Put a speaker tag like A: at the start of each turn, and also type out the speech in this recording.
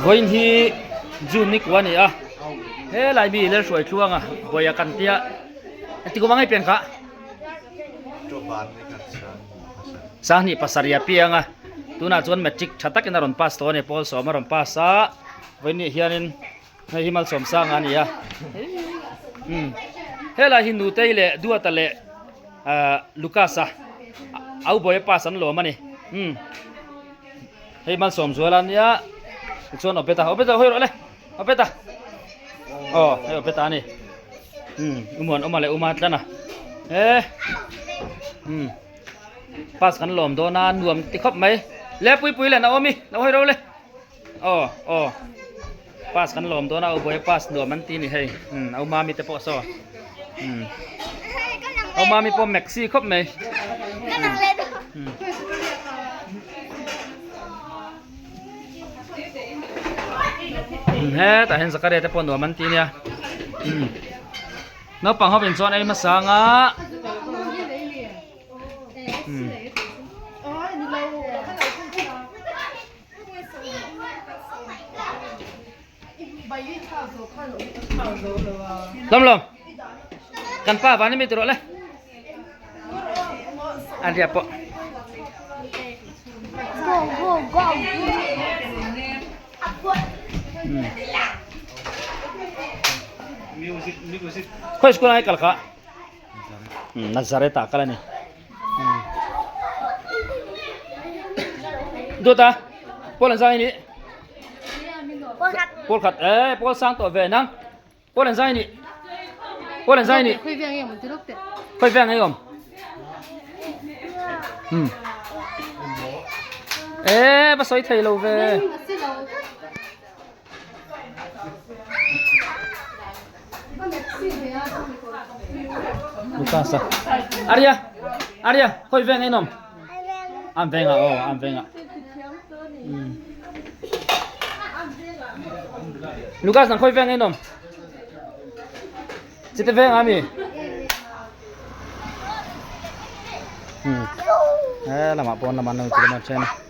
A: Vawiin hi June ni kua a ni a, helai mi Lalhruai Tluanga bawia kan tia engti kum ang ei pian kha? Sanghnih pasarih a piang a, tunah chuan matric tha takin a rawn pass tawh a ni, pawl sawm a rawn pass a, vawiin ni hianin hei hi Malsawmsanga a ni a, umm helai hi Nutei leh Duata leh ahh Lucas-a au bawia pass an lawm a ni, umm. Hei Malsawmzuala ania tichuan Obeta Obeta hawi rawh le Obeta aw hei Obeta a ni umm Umuan awma leh Uma tlan a e umm pass kan lawm dawn a nuam ti khawp mai le Puipui leh Naomi lo hawi rawh le aw aw pass kan lawm dawn a Ubuaia pass nuam an ti a ni hei umm a Umami te pawh saw umm a Umami pawh maxi khawp mai umm. Hetah hian Zakaria te pawh nuam an ti nia umm naupang ho in chuan ei hmasa anga umm Lawm lawm kan pa van ami ti rawh le an riah pawh
B: Go go go.
A: Khawi school ah i kal kha Nazareth ah kal a ni Dawt a Paul an zai a nih Paul khat eh Paul sang tawh ve nang Paul an zai nih Paul an zai nih Khawi veng ei awm Hmm Eh va sawi thei lo ve Lucas a Arya Arya khawi veng ei nawm An veng ah aw an veng ah Lucas nang khawi veng ei nawm Chite veng ah mi Hmm eh lamah pawn lamah an lo ti lam a then a.